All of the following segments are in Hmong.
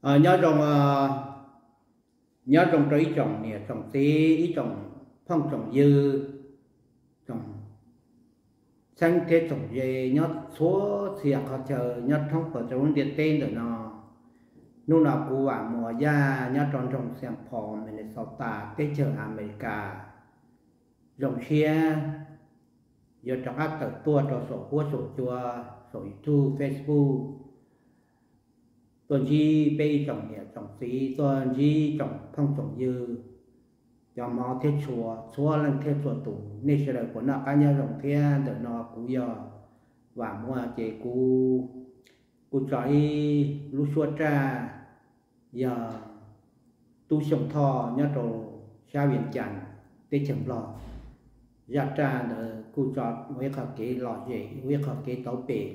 Nyob zoo, nyob zoo rau ib tsoom niam tsoom txiv, ib tsoom phooj tsoom ywg, tsoom txheeb thiab tsoom ze nyob txhua txhia qhov chaw nyob thoob plaws rau lub ntiaj teb ntawm no. Hnub no kuv Vam Muas Yaj nyob rau nroog Saint Paul, Minnesota, teb chaws Amelikas. Zoo siab yuav rov qab tawm tuaj rau saum huab saum cua, saum YouTube, Facebook, tuaj ntsib peb ib tsoom niam tsoom txiv, tuaj ntsib tsoom phooj tsoom ywg, cov hmov thiab tshua, txhua leej thiab txhua tus, nej sawv daws puas noj qab nyob zoo thiab. Ntawm no kuv yog Vam Muas ces kuv kuj tso ib lub suab raj, yog Tub Xyooj Thoj nyob rau sab Vias Cas, teb chaws Nplog. Zaj raj ntawd kuj tso ua ib qho kev lom zem, ua ib qho kev tauv pem,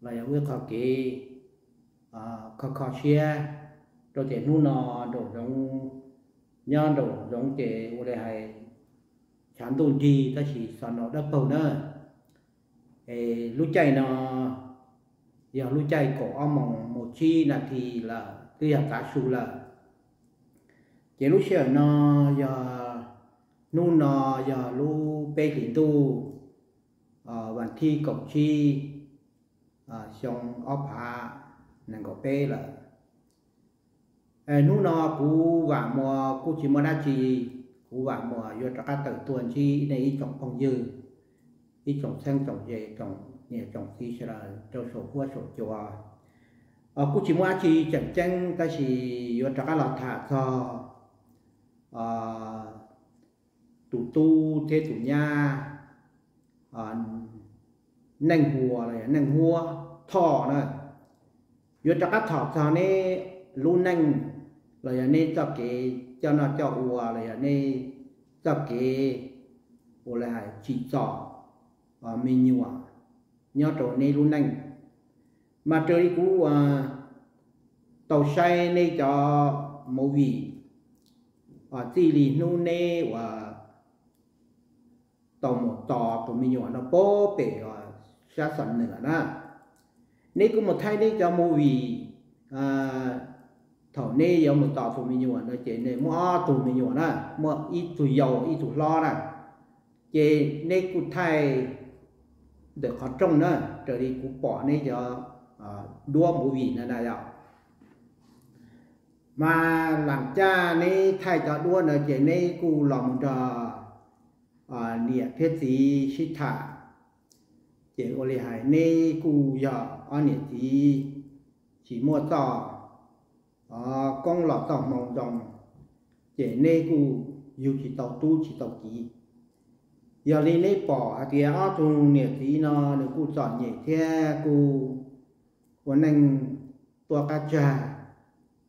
los yog ua ib qho kev kho kho siab, rau tias hnub no nraum zoov, nyob nraum zoov ces ua li hais tshav ntuj nrig tab sis xo no dawb paug na. Es lub caij no yog lub caij kaum ob moos mus tsib nas this lawm, twb yog tav su lawm. Ces lub sij hawm no yog, hnub no yog lub peb hlis ntuj, vas thib kaum tsib, xyoo ob phav nees nkaum peb lawm. Hnub no kuv Vam Muas kuj tsis muaj dab tsi, kuv Vam Muas yuav rov qab tawm tuaj ntsib nej ib tsoom phooj ywg, ib tsoom txheeb tsoom ze, tsoom niam tsoom txiv sawv daws rau saum huab saum cua. Kuj tsis muaj dab tsi tseem ceeb tab sis yuav rov qab los tham txog tus tub thiab tus nyab Neej Huas los yog Neej Huab Thoj na. Yuav rov qab tham txog neb lub neej los yog neb txoj kev coj noj coj ua los yog neb txoj kev ua li hais tsim txom me nyuam nyob rau neb lub neej. Mas raws li kuv tau saib neb cov movie, txij li hnub neb uas tau mus tos tus me nyuam no pem sab Xam Nwm na, neb kuj mus thaij neb cov movie. Thaum neb yuav mus tos tus me nyuam no ces neb muaj ob tug me nyuam na, muaj ib tug yau ib tug hlob na, ces neb kuj thaij ntawm qhov rooj na, raws li kuv pom neb cov duab movie na na yom. Mas lam caj neb thaij cov duab ntawd ces neb kuj los mus nrog niam thiab txiv sib tham, ces ua li hais neb kuj yog ob niam txiv tsis muaj txoj koob los txoj hmoo zoo, ces neb kuj yug tsis tau tub tsis tau kiv. Yog li neb pom hais tias ob tug niam txiv no nws kuj txom nyem thiab kuj ua neej tuaj qab tsag,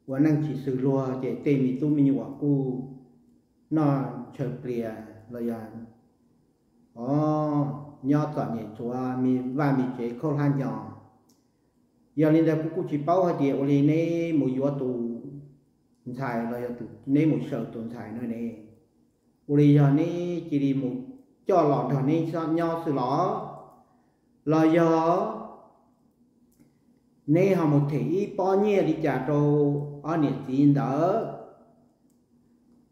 ua neej tsis xws luag, ces tej me tub me nyuam kuj noj ntshaw plias los yog nyob txom nyem txhuav me vaj me tsev khaub hlab nyo. Yog li ntawd kuv kuj tsis paub hais tias ua li neb mus yuav tus ntxhais los yog neb mus saws tus ntxhais no ne, ua li yog neb cia li mus coj los nrog neb nyob xwb los, los yog neb ho mus them ib pob nyiaj li cas rau ob niam txiv ntawd.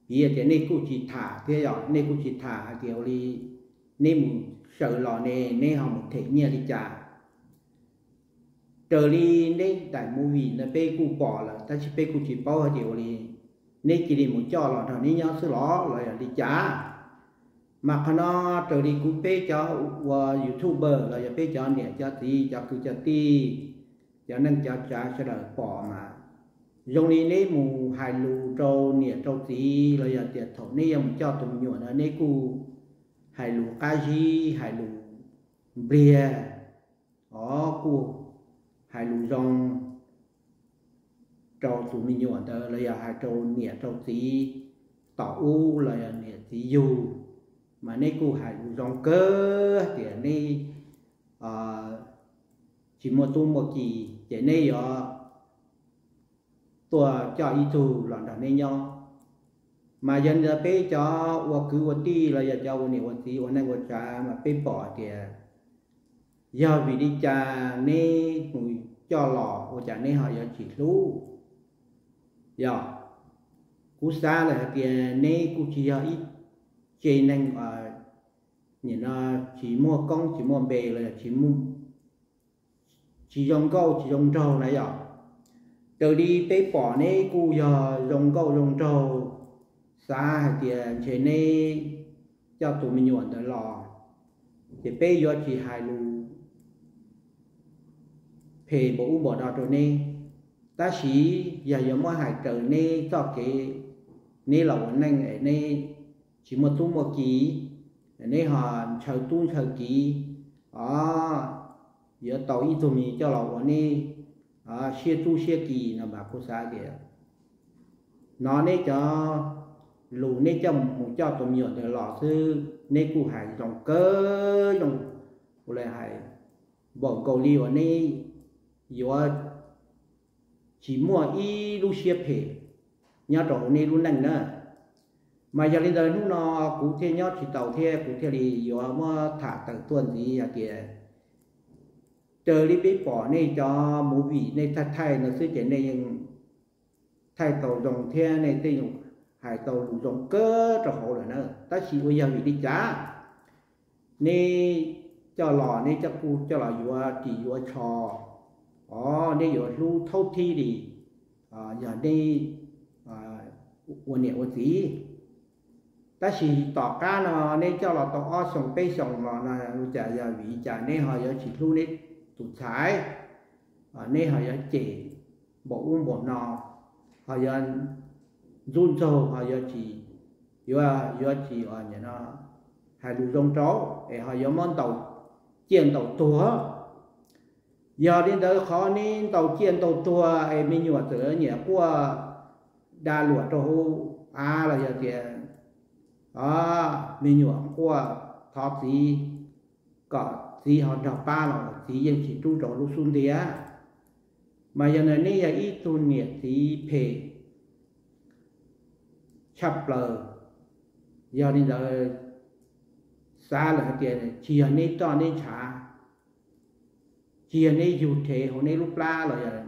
Piv tias nej kuj tsis tham thiab yom, nej kuj tsis tham hais tias ua li neb mus saws los ne, neb ho mus them nyiaj li cas. Raws li neb daim movie ntawd peb kuj pom lawm tab sis peb kuj tsis paub hais tias ua li neb cia li mus coj los nrog neb nyob xwb los los yog li cas. Mas qhov no raws li kuv peb cov ua YouTuber los yog peb cov niam cov txiv cov kwv cov tij, cov neej cov tsav sawv daws pom mas zoo li neb mus hais lus rau niam rau txiv los yog tias thaum neb yuav mus coj tus me nyuam ntawd neb kuj hais lus qab zib, hais lus npliag, o kuj hais lus zoo rau tus me nyuam ntawd los yog hais rau niam rau txiv tom ub los yog niam txiv yug, mas neb kuj hais lus zoo kawg tias neb tsis muaj tub muaj ki ces neb yuav tuaj coj ib tug los nrog neb nyob. Mas yog li ntawd peb cov ua kwv ua tij los yog cov ua niam ua txiv ua neej ua tsav mas peb pom tias yog vim li cas neb mus coj los ua cas neb ho yuav tsis hlub, Yog, kuv xav lawm hais tias neb kuj tsis yog ib tse neeg, nim no tsis muaj koob tsis muaj npe los yog tsis, tsis zoo nkauj tsis zoo nraug na yom. Raws li peb pom neb kuj yog zoo nkauj zoo nraug, xav hais tias ntshe neb coj tus me nyuam ntawd los, ces peb yuav tsis hais lus phem npaum ub npaum no rau neb. Tab sis yog yuav muab hais raws neb txoj kev, neb los ua neej es neb tsis muaj tub muaj ki, neb ho ntshaw tub ntshaw ki, o, yuav tau ib tug me coj los ua neb siab tub siab ki no mas kuv xav tias hnov neb cov lus neb coj mus coj tus me nyuam ntawd los xwb neb kuj hais zoo kawg zoo, ua li hais npaum nkaus li uas neb yuav tsis muaj ib lub siab phem nyob rau hauv neb lub neej na. Mas yog li ntawd hnub no kuv thiaj nyob tsis taus thiab kuv thiaj li yuav muab tham tawm tuaj ntxiv hais tias raws li peb pom nej cov movie nej thaij thaij no xwb ces nej yeej thaij tau zoo thiab nej tej hais tau lus zoo kawg rau hauv lawm na. Tab sis ua yog vim li cas neb coj los neb coj kuj coj los yuav ris yuav tsho, o, neb yuav hlub thaub thib li yog neb ua niam ua txiv. Tab sis tom qab no neb coj los tau ob xyoos peb xyoos los no ua cas yog vim li cas neb ho yuav tsis hlub neb tus ntxhais, neb ho yuav cem npaum ub npaum no, ho yuav ntxub ntxaug, ho yuav tsis, yuav tsis hais lus zoo rau es ho yuav muab ntaus ciaj ntaus tuag. Yog li ntawd qhov neb ntaus ciaj ntaus tuag es me nyuam txawm nyiam quaj da luam rau hauv av los yog tias me nyuam quaj thov txiv kom txiv ho nrog pab los txiv yeej tsis rub rau lub xub ntiag. Mas yog li ntawd neb yog ib tug niam txiv phem tshaj plaws. Yog li ntawd xav lawm hais tias tsis yog neb roj neb ntshav, tsis yog neb yug rhev hauv neb lub plab los yog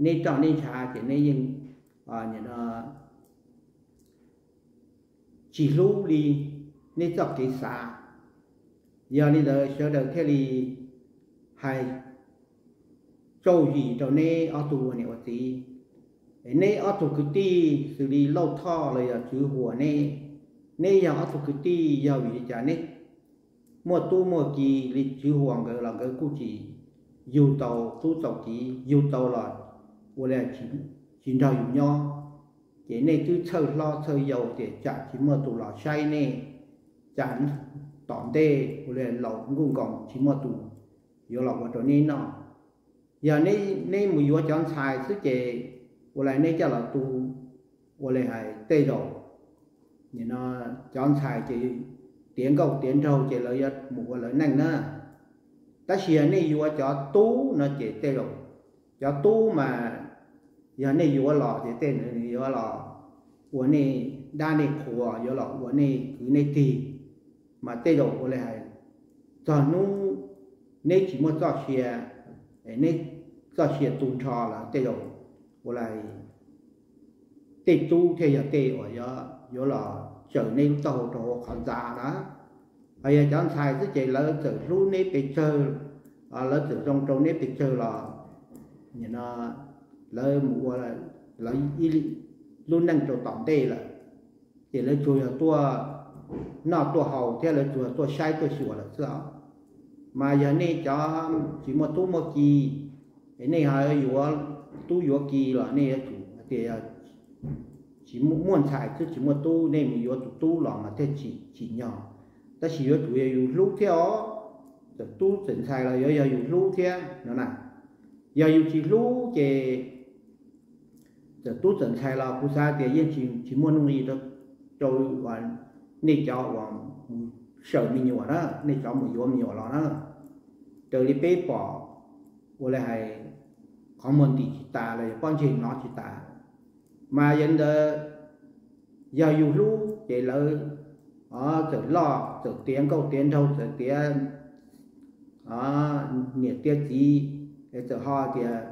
neb roj neb ntshav ces neb yeej tsis hlub li neb txoj kev xav. Yog li ntawd sawv daws thiaj li hais tsaug zim rau neb ob tug ua niam ua txiv. Neb ob tug kwv tij xws li Lauj Thoj los yog Tswv Huas neb, neb yog ob tug kwv tij yog vim li cas neb muaj tub muaj ki li Tswv Huas nkawd los nkawd kuj tsis yug tau tub tau ki, yug tau los ua li tsis nrog yus nyob. Ces nej twb txhawj hlob txhawj yau tias tsam tsis muaj tus los saib nej, tsam tom ntej ua li laus nkuj nkoos tsis muaj tus yuav los ua rau neb noj. Yog neb mus yuav cov ntxhais xwb ces ua li neb coj los tu, ua li hais tej zaum cov ntxhais ces tiav nkauj tiav nraug ces lawv yuav mus ua lawv neej na. Tab sis yog nej yuav cov tub no ces tej zaum cov tub mas yog nej yuav los ces tej zaum yuav los ua nej dab nej qhuas, yuav los ua nej kwv nej tij, mas tej zaum ua li hais txog hnub neb tsis muaj txoj sia, neb txoj sia tu nrho lawm tej zaum ua li tej tub thiaj yog tej uas yuav los tsaws neb lub taub hau rau hauv qhov ntxa na. Ho yog cov ntxhais xwb ces lawv txawm hlub neb pes tsawg, lawv txawm zoo rau neb pes tsawg los lawv mus ua lawv lub neej rau tom ntej lawm, ces lawv tsuas yog tuaj noj tuaj haus thiab lawv tsuas yog tuaj saib tuaj xyuas lawm xwb os. Mas yog nej cov tsis muaj tub muaj ki, es nej ho yuav tub yuav ki los nej yuav tsum hais tias tsis muaj ntxhais twb tsis muaj tub, nej mus yuav tus tub los mas thiaj tsim nyog. Tab sis yuav tsum yog yus hlub thiab os, txawm tub txawm ntxhais los yuav yog yus hlub thiab no na. Yog yus tsis hlub ces txawm tub txawm ntxhais los kuv xav tias yeej tsis muaj nuj nqis rau nej cov uas mus saws me nyuam na, nej cov mus yuav me nyuam los na. Raws li peb pom ua li hais qhov muag ntim tsis tas los yog pob ntseg hnov tsis tas. Mas yog li ntawd, yog yus hlub ces lawv txawm loj txawm tiav nkauj tiav nraug txawm tiav niam tiav txiv, es txawm ho tias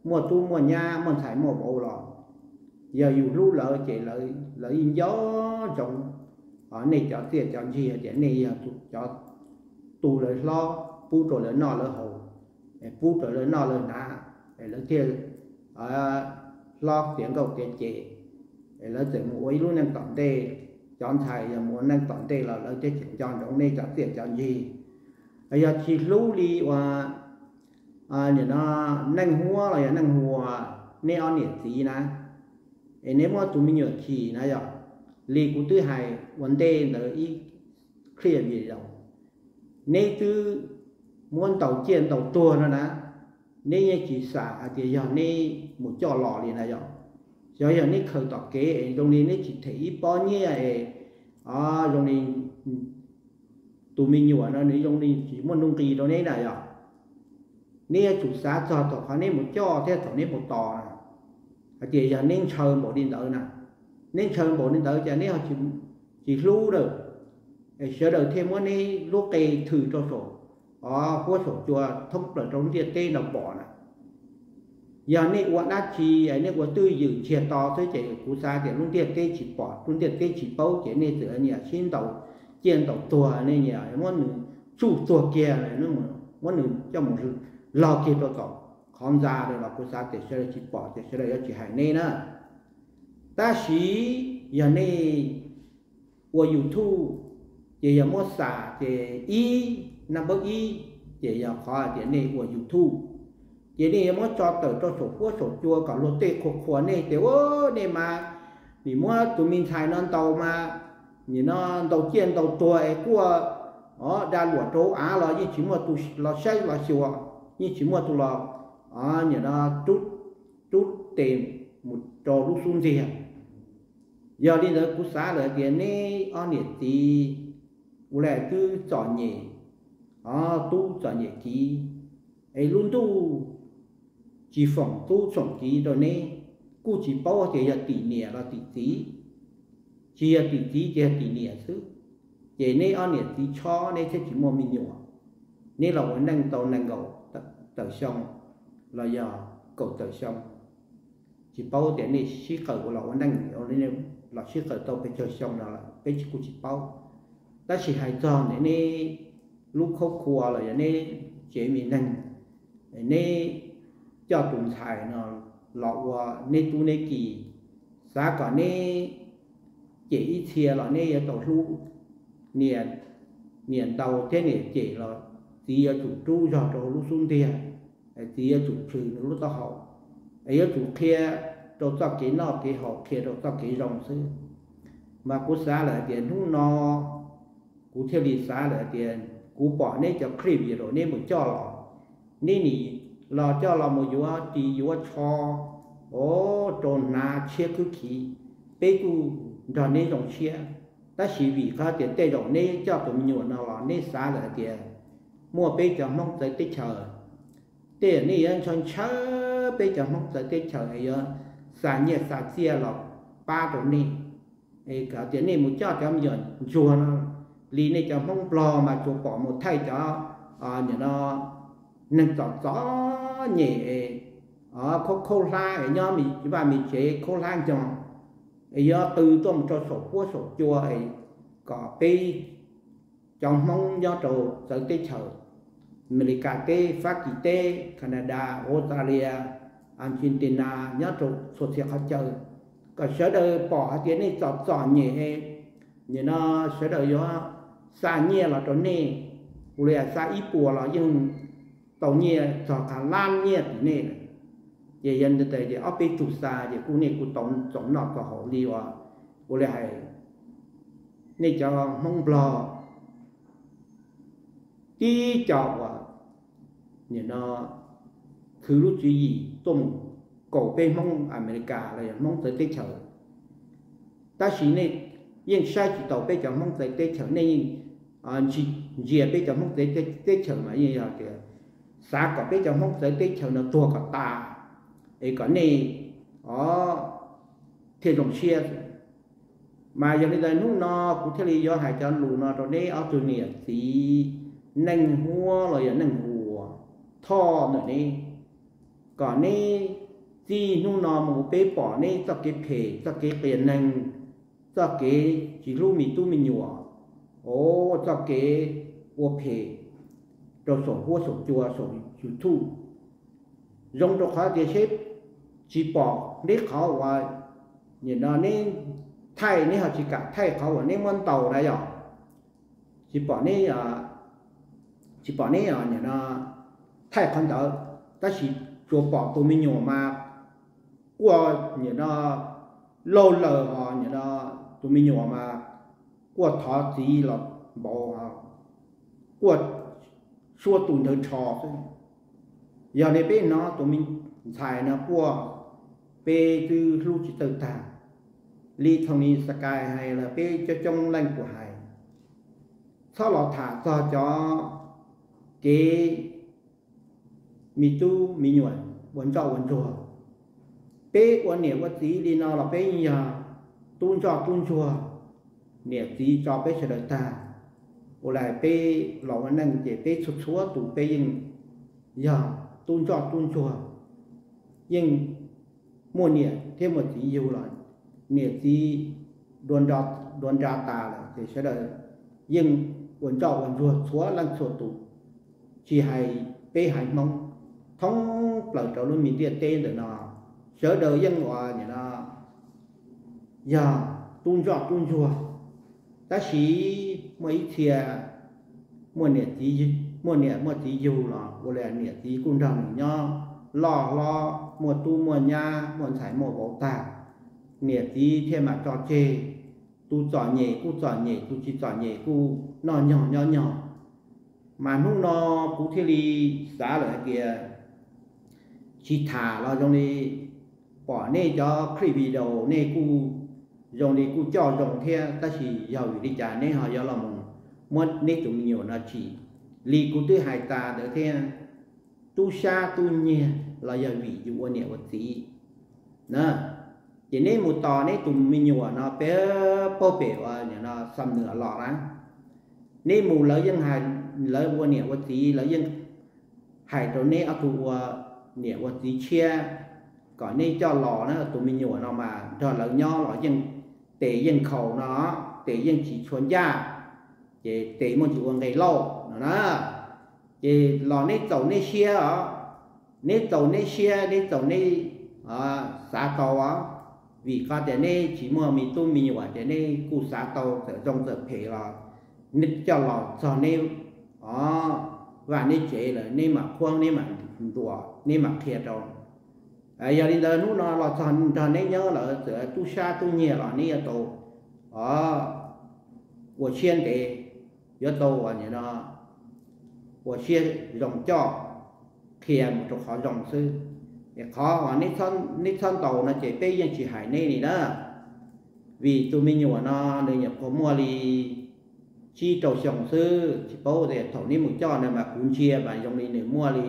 muaj tub muaj nyab muaj ntxhais muaj vauv los yog yus hlub lawv ces lawv yeej nco ntsoov nej cov txiaj cov ntsig tias nej yog cov tu lawv hlob, pub rau lawv noj lawv haus, pub rau lawv noj lawv hnav, lawv thiaj hlob tiav nkauj tiav ces, lawv txawm mus ua ib lub neej tom ntej. Cov ntxhais yog mus ua neej tom ntej los lawv thiaj tseem nco ntsoov nej cov txiaj cov ntsig. Yog tsis hlub li uas nim no Neej Huab los yog Neej Huas, neb ob niam txiv na, es neb muab tus me nyuam chim na yog, li kuv twb hais ua ntej ntawd ib clip video, neb twb muab ntaus ciaj ntaus tuag no na, neb yeej tsis xam hais tias yog neb mus coj los li na yog. Xyov yog neb khaws tom kev es zoo li neb tsis them ib pob nyiaj es zoo li tus me nyuam no nws zoo li tsis muaj nuj nqis rau neb na yog. Neb yuav tsum xav txog thaum qhov neb mus coj thiab thaum neb mus tos na, hais tias yog neb ntshaw npaum li ntawd na, neb ntshaw npaum li ntawd ces neb ho tsis hlub lawm, es sawv daws thiaj muab neb lub qe thwm rau saum, o, huab saum cua thoob plaws rau lub ntiaj teb no pom na. Yog nej ua dab tsi, nej ua twj ywm ntsiag to xwb ces kuv xav tias lub ntiaj teb tsis pom, lub ntiaj teb tsis paub ces nej txawm nyiam sib ntaus ciaj ntaus tuag, nej nyiam muab nws tsuj tuag kiag, muab nws coj mus log kiag rau tom qhov ntxa los kuv xav tias sawv daws tsis pom ces sawv daws yuav tsis hais nej na. Tab sis yog nej ua YouTube ces yog muab xam ces ib, number ib, ces yog qhov tias nej ua YouTube ces nej yuav muab tso tawm rau saum huab saum cua kom luag tej qhuas qhuas nej tias, u, nej mas nim muab tus me ntxhais no ntaus mas, nim no ntaus ciaj ntaus tuag es quaj, o, da luam rau av los yeej tsis muaj tus los saib los xyuas, yeej tsis muaj tus los, o, nim no rub tes mus rau lub xub ntiag. Yog li ntawd kuv xav lawm tias neb ob niam txiv ua li twb txom nyem, o, tub txom nyem kiv, es lub ntuj tsis foom tub foom kiv rau neb, kuj tsis paub tias yog tim niam los tim txiv, tsis yog tim txiv ces yog tim niam xwb. Ces neb ob niam txiv tshob neb thiaj tsis muaj me nyuam, neb los ua neej tau nees nkaum tawm xyoo los yog kaum tawm xyoo, tsis paub tias nej sib qawm ua los ua neej los sib qawm tau pes tsawg xyoo no lawm peb kuj tsis paub. Tab sis hais txog ntawm neb lub khaub khua los yog neb tsev me neeg, neb coj tus ntxhais no los ua neb tub neb ki, xav kom neb cem ib txhia los neb yuav tau hlub. Niam ntaus thiab niam cem los txiv yuav tsum rub zog rau lub xub ntiag, txiv yuav tsum plhws nws lub taub hau, es yuav tsum qhia rau txoj kev noj kev haus, qhia rau txoj kev zoo xwb. Mas kuv xav lawm hais tias hnub no kuv thiaj li xav lawm hais tias kuv pom neb cov clip video neb mus coj los, neb nim los coj los mus yuav ris yuav tsho, o, rau hnav tshiab khwb khiv, peb kuj nrog neb zoo siab. Tab sis vim qhov tias tej zaum neb coj tus me nyuam no los neb xav lawm hais tias muaj peb cov Hmoob txawv teb chaws, tej zaum nej yuav ntshaw ntshaw peb cov Hmoob txawv teb chaws es yuav xa nyiaj xa txiaj los pab rau nej. Es kom tias nej mus coj cov me nyuam ntsuag no li nej cov Hmoob Nplog mas tsuas pom mus thaij cov, nim no neeg txom txom nyem, khaub khaub hlab es nyob vaj me tsev khaub hlab ncoo, es yuav qw tuaj mus rau saum huab saum cua es kom peb cov Hmoob nyob rau txawv teb chaws, Amelikas teb, Fab Kis teb, Canada, Australia, Argentina, nyob rau txhua txhia qhov chaw, kom sawv daws pom hais tias nej txom txom nyem, nim no sawv daws yuav xa nyiaj los rau nej, ua li xa ib puas los yeej tau nyiaj txog qhov lab nyiaj tim nej. Ces yog li ntawd ces ob peb tug xa ces kuj nej kuj tau txaus noj txaus haus li uas, ua li hais, nej cov Hmoob Nplog tib co uas nim no khwv lub tswv yim tuaj mus kaum peb Hmoob Amelikas los yog Hmoob txawv teb chaws. Tab sis nej yeej saib tsis taus peb cov Hmoob txawv teb chaws, nej yeej ntsia peb cov Hmoob txawv teb chaws mas yeej yog tias xav kom peb cov Hmoob txawv teb chaws no tuag kom tas, es kom nej, o, thiaj zoo siab. Mas yog li ntawd hnub no kuv thiaj li yuav hais cov lus no rau neb ob tug niam txiv Neej Huab los yog Neej Huas, Thoj ntawm neb, kom neb Txij hnub no mus peb pom neb txoj kev phem, txoj kev qias neeg, txoj kev tsis hlub me tub me nyuam, o, txoj kev ua phem rau saum huab saum cua saum YouTube. Zoo rau qhov tias seb tsis pom neb qhov uas nim no neb thaij, neb ho tsis kam thaij qhov uas neb muab ntaus na yom. Tsis pom neb, tsis pom neb nim no thaij qhov ntawd, tab sis tsuas pom tus me nyuam mas quaj nim no laug laws ho nim no tus me nyuam mas quaj thov txiv los npaum, quaj suab tus ntawd rho xwb. Yog li peb hnov tus me ntxhais no quaj, peb twb hlub tsis txawj tag. Li Thoj Nis Xas Kais hais los peb coob coob leej puas hais, txhob los tham txog cov kev me tub me nyuam ua ntsoj ua ntsuag. Peb ua niam ua txiv li no los peb yeej yog tub ntsoj tub ntsuag, niam txiv tso peb sawv daws tag. Ua li peb los ua neej ces peb txhua txhua tus peb yeej yog tub ntsoj tub ntsuag, yeej muaj niam thiab muaj txiv yug los niam txiv dua nra tas lawm ces sawv daws yeej ua ntsoj ua ntsuag txhua leej txhua tus. Tsis hais peb haiv Hmoob, thoob plaws rau lub me ntiaj teb ntawm no, sawv daws yeej ua nim no yog tub ntsoj tub ntsuag. Tab sis muaj ib txhia muaj niam txiv, muaj niam muaj txiv yug los ua li niam txiv kuj nrog nws nyob loj hlob, muaj tub muaj nyab, muaj ntxhais muaj vauv tag, niam txiv thiaj mam tso tseg. Tus txom nyem kuj txom nyem, tus tsis txom nyem kuj noj nyog nyob nyog. Mas hnub no kuv thiaj li xav lawm hais tias tsis tham los zoo li pom nej cov clip video nej kuj zoo li kuj coj zoo thiab, tab sis yog vim li cas neb ho yuav los mus muab neb tus me nyuam no tsim? Li kuv twb hais tas ntawd thiab, tub sab tub nyiag los yog vim yus ua niam ua txiv na. Ces neb mus tos neb tus me nyuam no peb paub pem uas nim no xam nws los na. Neb mus lawv yeej hais, lawv ua niam ua txiv lawv yeej hais rau neb ob tug ua niam ua txiv tshiab kom neb coj los na. Tus me nyuam no mas nrog lawv nyob los yeej tes yeej khaus no, tes yeej tsis tshua ncaj, ces tes muaj ntsis ua nqe lauj no na. Ces los neb txaus neb siab os, neb txaus neb siab, neb txaus neb xav tau os. Vim qhov tias neb tsis muaj me tub me nyuam ces neb kuj xav tau txawm zoo txawm phem los neb coj los txog neb, o, vaj neb tsev lawm neb mam qhuab neb mam ntuas neb mam qhia rau. Yog li ntawd hnub no los txog nrog neb nyob lawm txawm tub sab tub nyiag los neb yuav tau, o, ua siab ntev, yuav tau ua nim no ua siab zoo coj qhia mus rau qhov zoo xwb. Es qhov uas neb txhob ntaus no ces peb yeej tsis hais neb li na. Vim tus me nyuam no nws nyuam qhuav muaj li tsib rau xyoo xwb, tsis paub tias thaum neb mus coj no mas kuv ntsia mas zoo li nws muaj li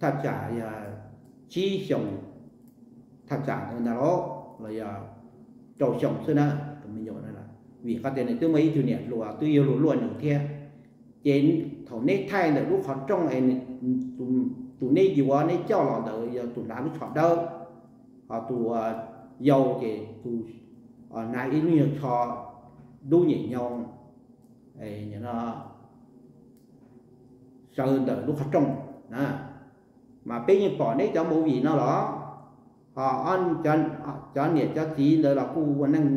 thaj tsam yog tsib xyoos thaj tsam ntawd ntag los, los yog rau xyoo xwb na. Tus me nyuam no, vim qhov tias nws twb muaj ib tug niam hluas twb yuav luag luaj nws thiab. Ces thaum neb thaij ntawm lub qhov rooj es tus neb yuav neb coj los ntawd yog tus hnav lub tsho dawb, ho tus yau ces tus hnav ib lub nyuag tsho dub nyem nyoos sawv ntawm lub qhov rooj na. Mas peb yeej pom neb cov movie no los, ho cov niam cov txiv ntawd los kuj ua neej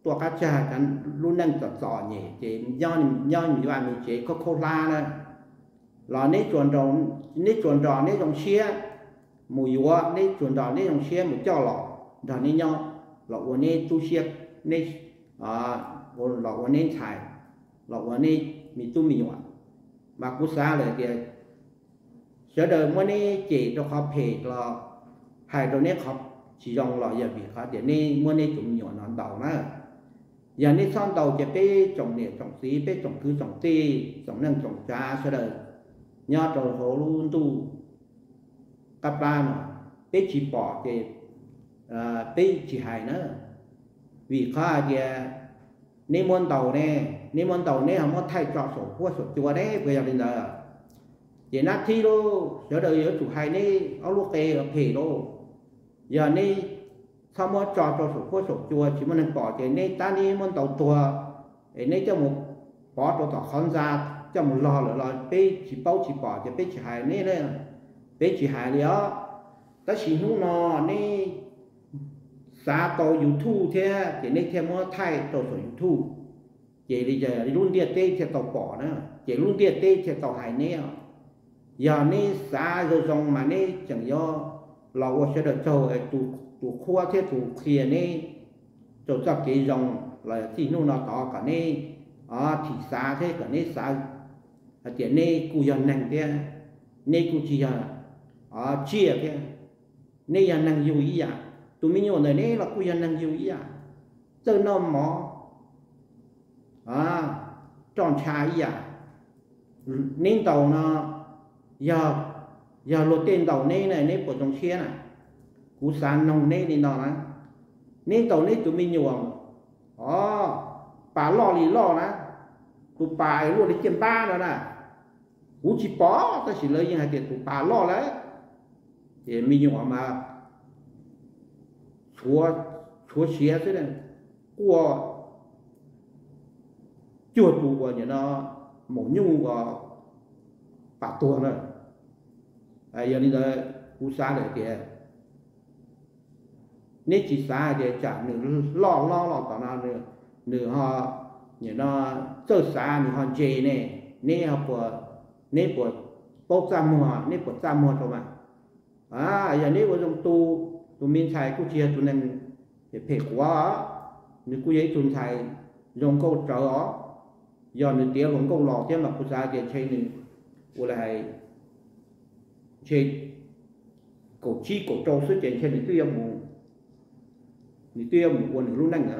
tuaj qab tsag, lub neej txom txom nyem ces nyob nyob vaj me tsev khaub khaub hlab na. Los neb tsuas nrog neb zoo siab mus yuav, neb tsuas nrog neb zoo siab mus coj los nrog neb nyob, los ua neb tub siab, neb, los ua neb ntxhais, los ua neb me tub me nyuam. Mas kuv xav lawm tias sawv daws muab neb cem rau qhov phem los hais rau neb qhov tsis zoo los yog vim qhov tias neb muab neb tus me nyuam no ntaus na. Yog neb txhob ntaus ces peb tsoom niam tsoom txiv, peb tsoom kwv tsoom tij, tsoom neej tsoom tsav sawv daws nyob rau hauv lub ntuj qab plab no, peb tsis pom ces peb tsis hais na. Vim qhov hais tias neb muab ntaus ne, neb muab ntaus neb ho muab thaij tso saum huab saum cua ne, puas yog li ntawd? Ces nab thib lauj, sawv daws yuav tsum hais neb ob lub qe phem lauj. Yog neb txhob muab tso rau saum huab saum cua tsis muaj neeg pom ces neb tab neb muab ntaus tuag, es neb coj mus pov rau tom qhov ntxa, coj mus log lawm los peb tsis paub tsis pom ces peb tsis hais neb, peb tsis hais li os. Tab sis hnub no neb xav tau YouTube thiab ces neb thiaj muab thaij rau saum YouTube, ces li lub ntiaj teb thiaj tau pom na, ces lub ntiaj teb thiaj tau hais neb. Yog neb xav zoo zoo mas neb tseem yuav los ua sawv daws tsaug, tus qhuab thiab tus qhia neb rau txoj kev zoo los txij hnub no tod kom neb thim xav thiab kom neb xav hais tias neb kuj yog neeg thiab, neb kuj tsis yog tsiaj thiab, neb yog neeg yug ib yam. Tus me nyuam ntawm neb los kuj yog neeg yug ib yam, txawj noj mov, roj ntsha ib yam. Neb ntaus no, yog luag tej ntaus neb na neb puas zoo siab na? Kuv xav noog neb li no na, neb ntaus neb tus me nyuam, o, pas loj li loj na, tus pas luaj li ciaj npab no na, kuv tsis pom tab sis lawv yeej hais tias tus pas loj lawm. Ces me nyuam mas tshuav siav xwb, quaj cuag tus uas nim no maum nyuj uas pas tuag na. Yog li ntawd kuv xav lawm tias neb tsis xav hais tias tsam nws loj hlob los tom no, nws ho nim no txawj xav nws ho ntse ne, neb, neb puas paub txaj muag, neb puas txaj muag rau mas? Yog neb ua zoo tu, tus me ntxhais kuj tsis yog tus neeg phem quav, nws kuj yog ib tug ntxhais zoo nkauj tsawv os. Yog nws tiav hluas nkauj los thiab mas kuv xav tias ntshe nws ua li hais ntshe kaum tsib kaum rau xwb ces ntshe nws twb yuav mus, nws twb yuav mus ua nws lub neej na.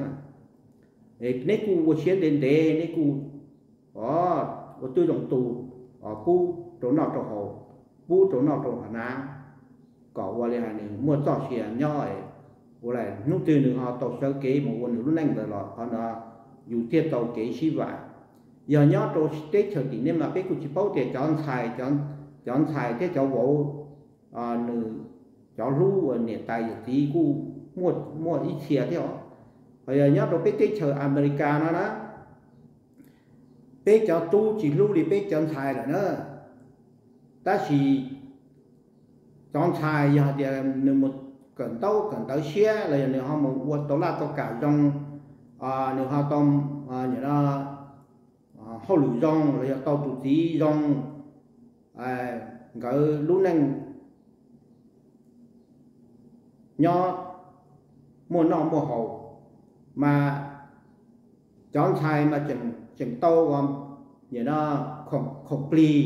Neb kuj ua siab ntev ntev, neb kuj ua tib zoo tu, pub rau noj rau haus, pub rau noj rau hnav, kom ua li hais nws muaj txoj sia nyob, ua li hnub twg nws ho tau sawv kev mus ua nws lub neej ntawd los qhov no yus thiaj tau kev sib vam. Yog nyob rau teb chaws tim nej mas peb kuj tsis paub tias cov ntxhais, cov ntxhais thiab cov vauv, nws cov hlub uas niam tais yawm txiv kuj muaj ib txhia thiab os. Ho yog nyob rau peb teb chaws Amelikas no na, peb cov tub tsis hlub li peb cov ntxhais lawm na. Tab sis cov ntxhais yog hais tias nws mus kawm ntaub kawm ntawv siab los yog nws ho mus ua tau laj tau kam zoo, nws ho tau hauj lwm zoo los yog tau tus txiv zoo, nkawd lub neej nyob muaj noj muaj haus, mas cov ntxhais mas tseem tau khoom plig,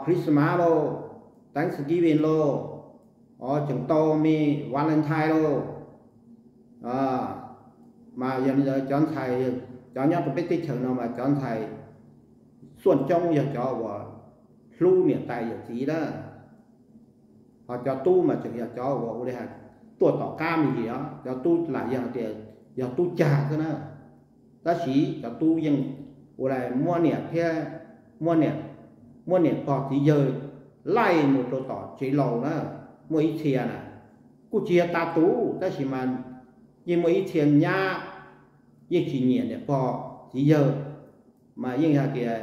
Christmas lauj, Thanksgiving lauj, tseem tau me Valentine lauj. Mas yog li ntawd cov ntxhais, cov nyob rau peb teb chaws no mas cov ntxhais xuaj coob yog cov uas hlub niam tais yawm txiv na. Ho cov tub mas tseem yog cov uas ua li hais tuaj tom qab me ntsis os, cov tub lam yog tias yog tub cag xwb na. Tab sis cov tub yeej ua li muab niam thiab, muab niam, muab niam pog txiv yawg laij mus rau tom tsev laus na. Muaj ib txhia na, kuj tsis yog tas tus tab sis mas yeej muaj ib txhia nyab yeej tsis nyiam niam pog txiv yawg, mas yeej hais tias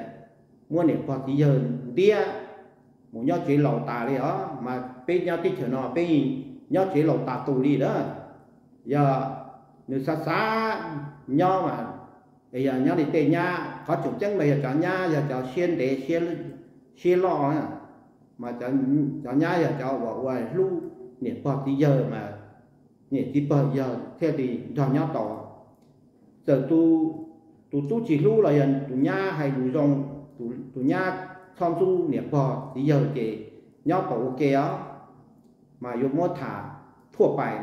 muab niam pog txiv yawg ntiab mus nyob tsev laus tas li os. Mas peb nyob teb chaws no peb nyob tsev laus tas tus li na. Yog nws xav xav nyob mas, yog nyob li tej nyab, qhov tseem ceeb mas yog cov nyab yog cov siab ntev siab loj na, mas cov nyab yog cov uas ua hlub niam pog txiv yawg mas niam txiv pog yawg thiaj li nrog nyob tau. Txawm tus tub tsis hlub los yog tus nyab hais lus zoo, tus nyab txhob ntxub niam pog txiv yawg ces nyob tau ua ke os. Mas yuav muab tham thuaj pais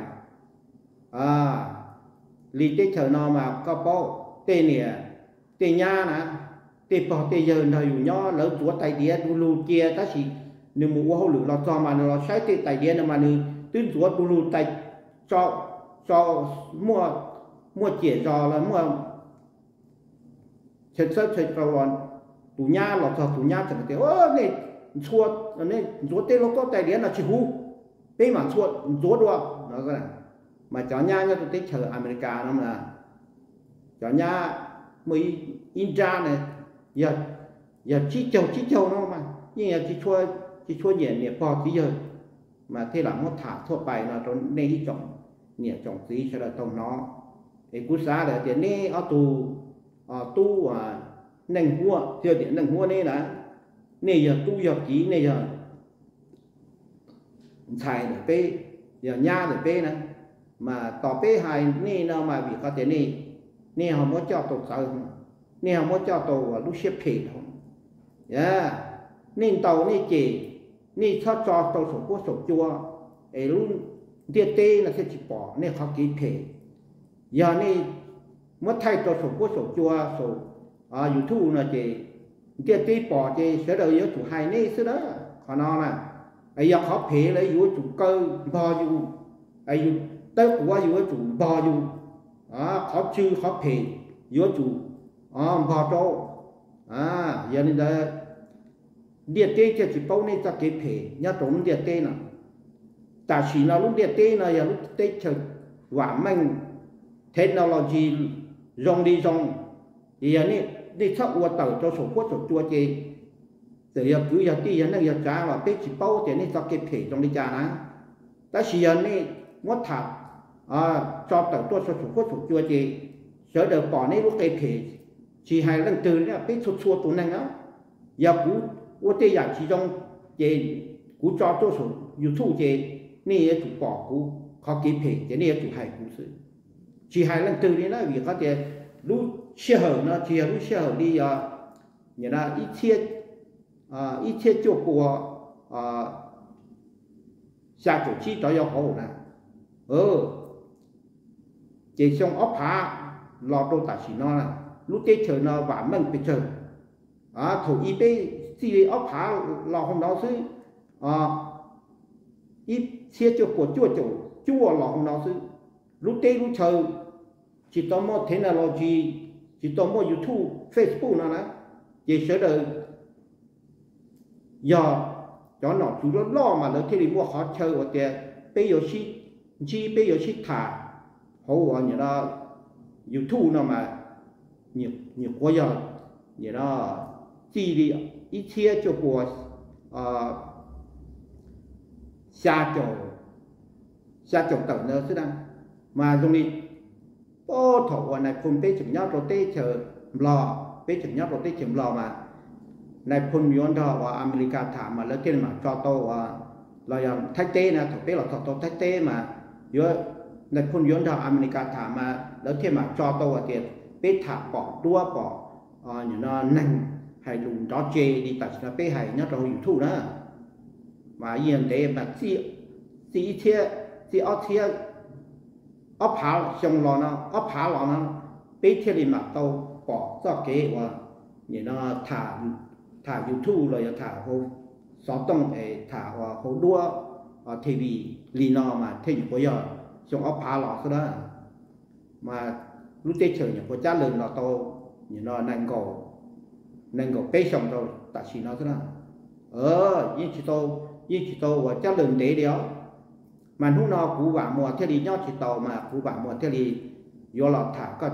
li teb chaws no mas koj paub, tej niam tej nyab na, tej pog tej yawg nrog yus nyob lawv ntxuav tais diav du lug cia tab sis nws mus ua hauj lwm los txog mas nws los saib tej tais diav no mas nws twb ntxuav du lug tais, tso, tso, muaj, muaj ciam zos los muaj chaw txawb chaw rau los tus nyab los txog tus nyab tseem tias nej ntxuav, nej ntxuav tej lauj kaub tais diav no tsis huv. peb mam ntxuav dua no. Mas cov nyab nyob rau teb chaws Amelikas no mas, cov nyab muaj ib nrab na, yog tsib caug tsib caug no mas yeej yog tsis tshua nyiam niam pog txiv yawg, mas thiaj lam muab tham thuaj pais no rau nej ib tsoom niam tsoom txiv sawv daws tau hnov. Es kuv xav lawm tias neb ob tug tub Neej Huab thiab niam Neej Huab neb na, nej yog tub yog kiv, nej yog ntxhais ntawm peb, yog nyab ntawm peb na, mas tos peb hais nej no mas vim qhov tias nej ho muab coj tau txawv, nej ho muab coj tau lub siab phem dhau. Nej ntaus nej cem, nej txhob tso rau saum huab saum cua, es lub ntiaj teb no thiaj tsis pom nej qhov kev phem. Yog nej muab thaij rau saum huab saum cua, saum YouTube no ces ntiaj teb pom ces sawv daws yuav tsum hais nej xwb na. Qhov no na, yog qhov phem lawm yuav tsum kaw npog yus, yus tawb quav yuav tsum npog yus, qhov tsw qhov phem yuav tsum npog rau. Yog li ntawd, ntiaj teb thiaj tsis paub nej txoj kev phem nyob rau lub ntiaj teb no. Tam sim no lub ntiaj teb no yog lub teb chaws vam meej, technology zoo li zoo, es yog nej txhob ua tawm rau saum huab saum cua ces txawm yog kwv yog tij yog neej yog tsav los peb tsis paub tias nej txoj kev phem zoo li cas na. Tab sis yog nej muab tham tso tawm tuaj saum huab saum cua ces sawv daws pom nej lub qe phem, tsis hais leej twg, peb txhua txhua tus neeg na. Yog kuv ua tej yam tsis zoo ces kuv tso tuaj saum YouTube ces nej yuav tsum pom kuv qhov kev phem ces nej yuav tsum hais kuv xwb, tsis hais leej twg li na. Vim qhov tias lub sij hawm no tsis yog lub sij hawm li yog ib txhiab, ib txhiab cuaj puas xya caum tsib rov yau hauv na. Ces xyoo ob phav los rau tam sim no, lub teb chaws no vam meej pes tsawg. Thaum ub peb txij li ob phav los hauv no xwb, ib txhiab cuaj puas cuaj caum cuaj los hauv no xwb, lub teb lub chaw tsis tau muaj technology, tsis tau muaj YouTube, Facebook no na, ces sawv daws yog cov nom tswv loj loj mas lawv thiaj li muaj qhov chaw uas tias peb yuav sib ntsib, peb yuav sib tham hauv uas YouTube no mas nyuam qhuav yog txij li ib txhiab cuaj puas xya caum, xya caum tawm ntawd xwb na. Mas zoo li thaum uas nais phoo peb tseem nyob rau teb chaws Nplog, peb tseem nyob rau teb chaws Nplog mas nais phoo yuav nrog uas Amelikas tham mas lawv thiaj li mam tso tau uas, los yog Thaib teb na, thaum peb los txog tau Thaib teb mas yuav, nais phoo yuav nrog Amelikas tham mas lawv thiaj mam tso tau uas tias peb tham pom duab pom neeg hais lus nrov tse li tam sim no peb hais nyob rau hauv YouTube na. Mas yeej ntev mas txij ib txhiab, txij ob txhiab, ob phav xyoo los no, ob phav los no, peb thiaj li mam tau pom txoj kev uas nim no tham YouTube los yog tham hauv xov tooj es tham uas hauv duab TV li no mas thiaj nyuam qhuav yog xyoo ob phav los xwb na. Mas lub teb chaws nyuam qhuav cab lawg los tau nim no nees nkaum, nees nkaum peb xyoos rau tam sim no xwb na. Yeej tsis tau, yeej tsis tau uas cab lawg ntev li os. Mas hnub no kuv Vam Muas thiaj li nyob tsis tau mas kuv Vam Muas thiaj li yuav los tham koj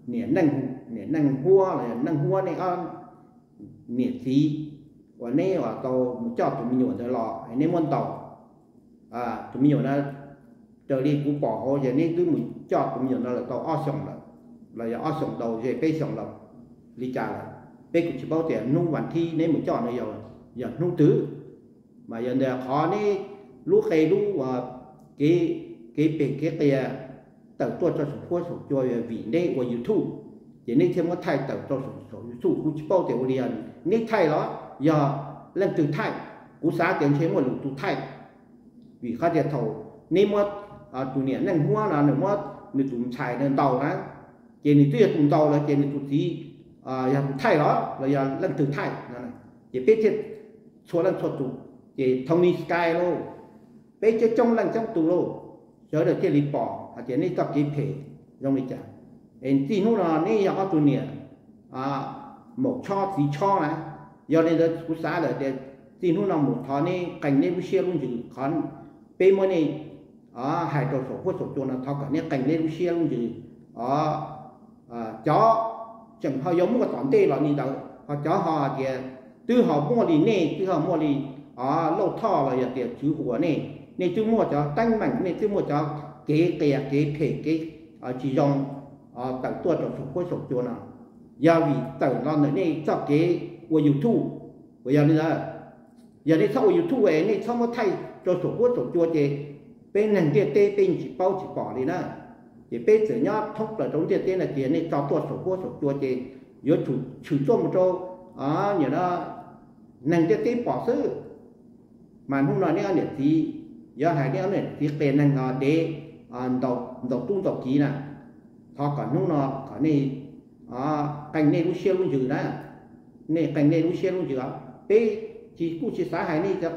niam Neej, niam Neej Huab los yog Neej Huab nej ob niam txiv uas neb uas tau mus coj tus me nyuam ntawd los neb muab ntaus tus me nyuam na. Raws li kuv pom hauv ces neb twb mus coj tus me nyuam no lawm tau ob xyoos lawm, los yog ob xyoos ntau ze peb xyoos lawm li cas lawm. Peb kuj tsis paub tias hnub vas thib neb mus coj no yog hnub twg. Mas yog ntawd qhov neb lub qe lub kev, kev pem kev qias tawm tuaj rau saum huab saum cua vim neb ua YouTube, ces neb thiaj muab thaij tawm rau saum YouTube. Kuv tsis paub tias ua li yog neb thaij los yog leej twg thaij, kuv xav tias ntshe muaj lwm tus thaij. Vim qhov tias thaum neb muab tus niam Neej Huab no nws muab nws tus ntxhais nws ntaus na, ces nws twb yog tus ntaus lawm ces nws tus txiv yog tus thaij los los yog leej twg thaij no, ces peb thiaj txhua leej txhua tus, ces Tony Sky lauj, peb coob coob leej coob tus lauj, sawv daws thiaj li pom hais tias nej txoj kev phem zoo li cas. Es txij hnub no neb yog ob tug niam maum chob txiv chob na, yog li ntawd kuv xav lawm tias txij hnub no mus thov neb qee neb lub siab lub ntsws qhov peb muab nej hais rau saum huab saum cua no, thov kom nej qee nej lub siab lub ntsws. Cov tseem ho yuav muaj tom ntej los li ntawd, ho cov ho tias twb ho muaj li nej twb ho muaj li Lauj Thoj los yog tias Tswv Huas nej, nej twb muaj cov teeb meem, nej twb muaj cov kev qias kev phem kev tsis zoo tawm tuaj rau saum huab saum cua no, yog vim tawm los ntawm nej txoj kev ua YouTube. Uas yog li ntawd, yog nej txhob ua YouTube es nej txhob muab thaij rau saum huab saum cua ces peb neeg ntiaj teb peb yeej tsis paub tsis pom li na. Ces peb txawm nyob thoob plaws rau ntiaj teb no ces nej tso tuaj saum huab saum cua ces yuav tsum tshwm tuaj mus rau nim no neeg ntiaj teb pom xwb. Mas hnub no nej ob niam txiv, yuav hais nej ob niam txiv qias neeg no dev ntaus tub ntaus kiv na, thov kom hnub no kom nej qee nej lub siab lub ntsws na, nej qee nej lub siab lub ntsws. Peb tsis kuj tsis xav hais nej cov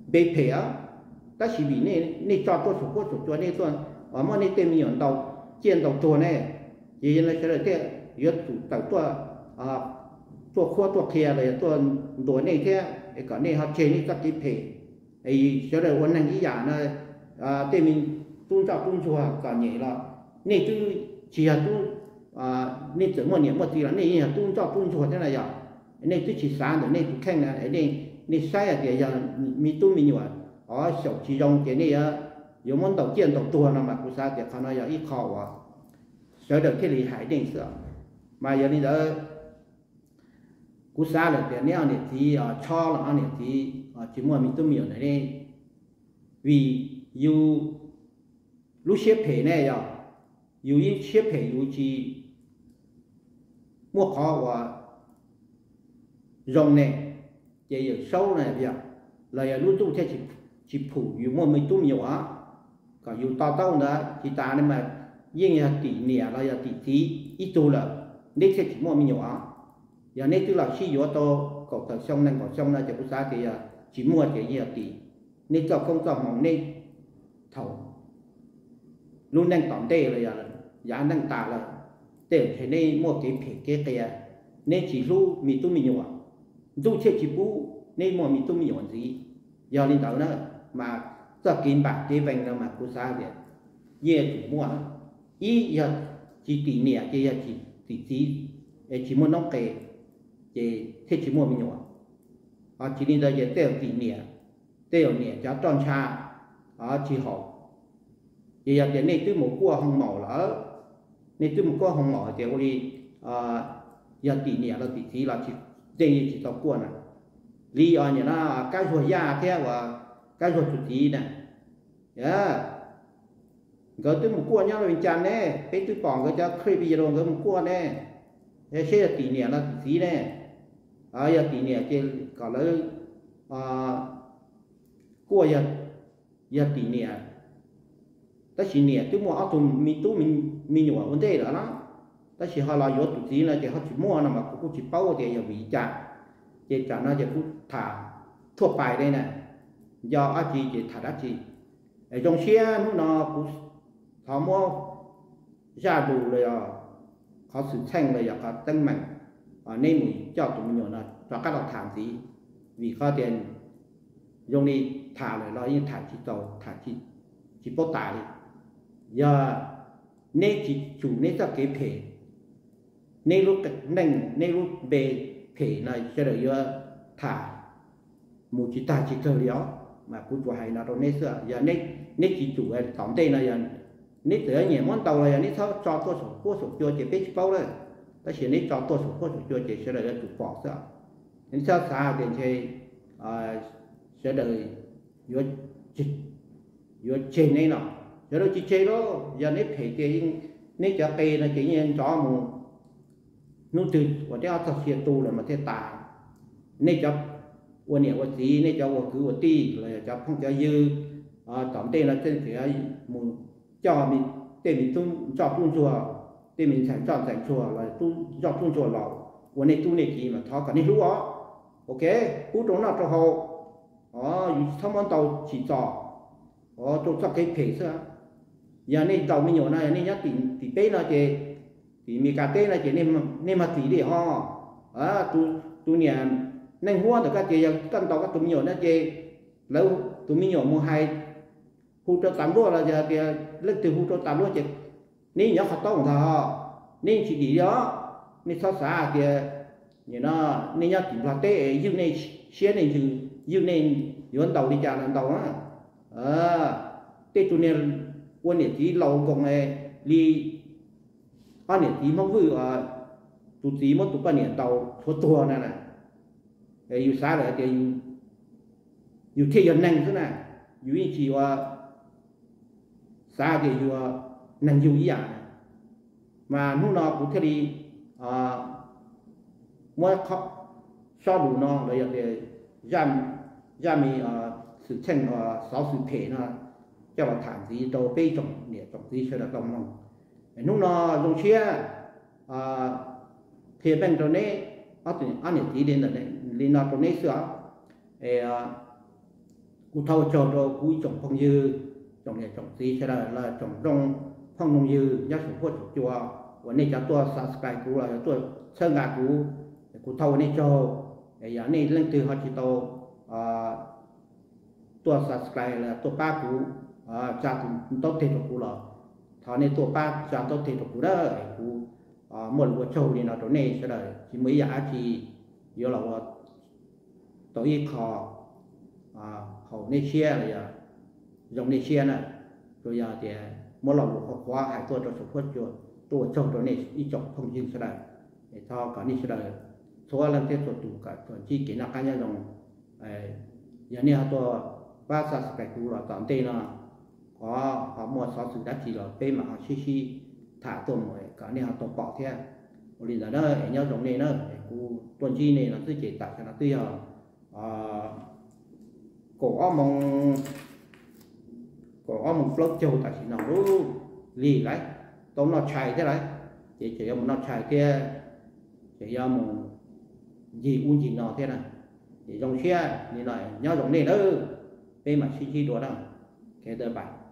npe phem, tab sis vim nej tso tuaj saum huab saum cua, nej tuaj muab nej tej me nyuam ntaus ciaj ntaus tuag ne, ces sawv daws thiaj yuav tsum tawm tuaj, tuaj qhuab tuaj qhia los yog tuaj ntuas nej thiab es kom nej ho tseg nej txoj kev phem. Sawv daws ua neeg ib yam no, tej me tub ntsoj tub ntsuag txom nyem los nej twb tsis yog tub, nej txawm muaj niam muaj txiv los nej yeej yog tub ntsoj tub ntsuag thiab na yog. Nej twb tsis xav ntawm nej tus kheej na, nej saib hais tias yog me tub me nyuam xyaum tsis zoo ces nej yuav muab ntaus ciaj ntaus tuag no mas kuv xav tias qhov no yog ib qho uas sawv daws thiaj li hais nej xwb. Mas yog li ntawd, kuv xav lawm tias neb ob niam txiv Tshob los ob niam txiv tsis muaj me tub me nyuam ntawm nej, vim yus lub siab phem ne yog, yus ib siab phem yus tsis muaj qhov uas zoo ne, ces Yawm Saub na, los yog lub ntuj thiaj tsis phum yus muaj me tub me nyuam, kom yus to taub ntawd. Tsis tas ne mas yeej yog tim niam los yog tim txiv ib tug lawm, neb thiaj tsis muaj me nyuam. Yog neb twb los sib yuav tau kaum tawm xyoo nees nkaum xyoo no ces kuv xav tias yog tsis muaj ces yeej yog tim neb txoj koob txoj hmoov, neb thaum lub neej tom ntej los yog yav neej tas lawm, tej ntshe neb muaj kev phem kev qias, neb tsis hlub me tub me nyuam, ntuj thiaj tsis pub neb muaj me tub me nyuam ntxiv. Yog li ntawd na, mas txoj kev npam kev vees no mas kuv xav tias yeej yuav tsum muaj. Ib yog tsis tim niam ces yog tsis tim txiv, es tsis muaj noob qes, ces thiaj tsis muaj me nyuam. Ho tsis li ntawd ces tej zaum tim niam, tej zaum niam cov roj ntsha tsis haum. Ces yog tias nej twb mus kuaj hoo maum lawm, nej twb mus kuaj hoo maum tias ua li yog tim niam los tim txiv los tsis, yeej tsis tau kuaj na. Li os nim no Kab Zuag Yaj thiab uas Kab Zuag tus txiv na, nkawd twb mus kuaj nyob Vias Cas ne, peb twb pom nkawd cov clip video nkawd mus kuaj ne, seb yog tim niam los tim txiv ne. Yog tim niam ces kom lawv kuaj yog tim niam, tab sis niam twb muaj ob tug me tub me nyuam ua ntej lawm na, tab sis ho los yuav tus txiv no ces ho tsis muaj no mas kuv kuj tsis paub tias yog vim li cas. Ces tsam no ces kuv tham thuaj pais li na, nco dab tsi ces tham dab tsi. Zoo siab hnub no kuv thov muab zaj lus los yog qhov xwm txheej los yog qhov teeb meem, neb mus coj tus me nyuam no rov qab los tham ntxiv, vim qhov tias zoo li tham lawm los yeej tham tsis txaus, tham tsis paub tas li. Yog neb tsis tsum neb txoj kev phem, neb lub neej neb lub npe phem no sawv daws yuav tham mus tsis tag tsis kawg li os. Mas kuv tsuas hais no rau neb xwb, yog neb tsis tsum tom ntej no yog neb txawm yuav nyiam muab ntaus los yog neb txhob tso tuaj saum huab saum cua ces peb tsis paub lawm, tab sis neb tso tuaj saum huab saum cua ces sawv daws yuav tsum pom xwb. Neb txhob xav tias ntshe sawv daws yuav tseg neb no, sawv daws tsis tseg lauj. Yog neb phem ces neb cov qe no ces yeej nrov mus, hnub twg uas neb ob txoj sia tu lawm mas thiaj tas. Nej cov ua niam ua txiv, nej cov ua kwv ua tij los yog cov phooj cov ywg, tom ntej no tej txiv mus coj tej me tub ntsoj tub ntsuag, tej me ntxhais ntsoj ntxhais ntsuag los tub ntsoj tub ntsuag los ua nej tub nej kiv mas thov kom nej hlub os. Ok, pub rau noj rau haus, yus txhob muab ntaus tsim txom rau txoj kev phem xwb. Yog nej ntaus me nyuam no yog nej nyob tim peb no ces, tim Meskas teb no ces nej mag txim li ho. Tus niam neej huab ntawm koj ces yog koj ntaus koj tus me nyuam no ces lawv tus me nyuam mus hais hu rau tas luaj los yog tias leej twg hu rau tas luaj ces neb nyob qhov taub ntag, neb tsis dim li os. Nej txhob xav hais tias no nej nyob tim Nplog teb ywj nej siab nej ntsws, ywj nej yuav ntaus li cas los ntaus na. Tej tus niag ua niam txiv laus nkoos li ob niam txiv Hmoob Vwj, tus txiv muab tus poj niam ntaus tshuav tuag na, yus xav lawm hais tias yus thiaj yog neeg xwb na, yus yeej tsis ua xav tias yus neeg yug ib yam. Mas hnub no kuv thiaj li muab sob lus no los yog tias zaj me xwm txheej xov xwm phem no coj los tham ntxiv rau peb tsoom niam tsoom txiv sawv daws tau mloog. Hnub no zoo siab qhia meej rau neb ob niam txiv li ntawm li no rau neb xwb os. Kuv thov ua tsaug rau kuv ib tsoom phooj ywg, tsoom niam tsoom txiv sawv daws los tsoom zoo phooj ywg nyob saum huab saum cua uas nej cov tuaj subscribe kuv los yog tuaj txhawb nqa kuv, kuv thov ua nej tsaug. Yog nej leej twg ho tsis tau tuaj subscribe los tuaj pab kuv, tsa tus ntaub teg rau kuv los thov nej tuaj pab tsa ntaub teg rau kuv na. Kuv muaj lus ua tsaug li no rau nej sawv daws, tsis muaj ib yam dab tsi yuav los ua tau ib qho haum nej siab los yog zoo nej siab na. Tsuas yog tias muab lo lus qhuav qhuav hais tuaj rau saum huab cua, tuaj ua tsaug rau nej ib tsoom phooj ywg sawv daws. Thov kom nej sawv daws txhua leej thiab txhua tus kom tsuas ntsib kev noj qab nyob zoo. Yog nej ho tuaj pab subscribe kuv los tom ntej no, qhov ho muaj xov xwm dab tsi los peb mam ho sib sib tham tuaj mus kom nej ho tau pom thiab. Ua li ntawd na, es nyob zoo nej na, es kuv tuaj ntsib nej no xwb ces tam sim no twb yog kaum ob moos, kaum ob moos plaub caug tam sim no lub lig lawm, tau noj tshais thiab lawm, ces tseem yuav mus noj tshais thiab, tseem yuav mus ncig ub ncig no thiab na. Ces zoo siab li no, nyob zoo nej nawb, peb mam sib ntsib dua na. Bye bye.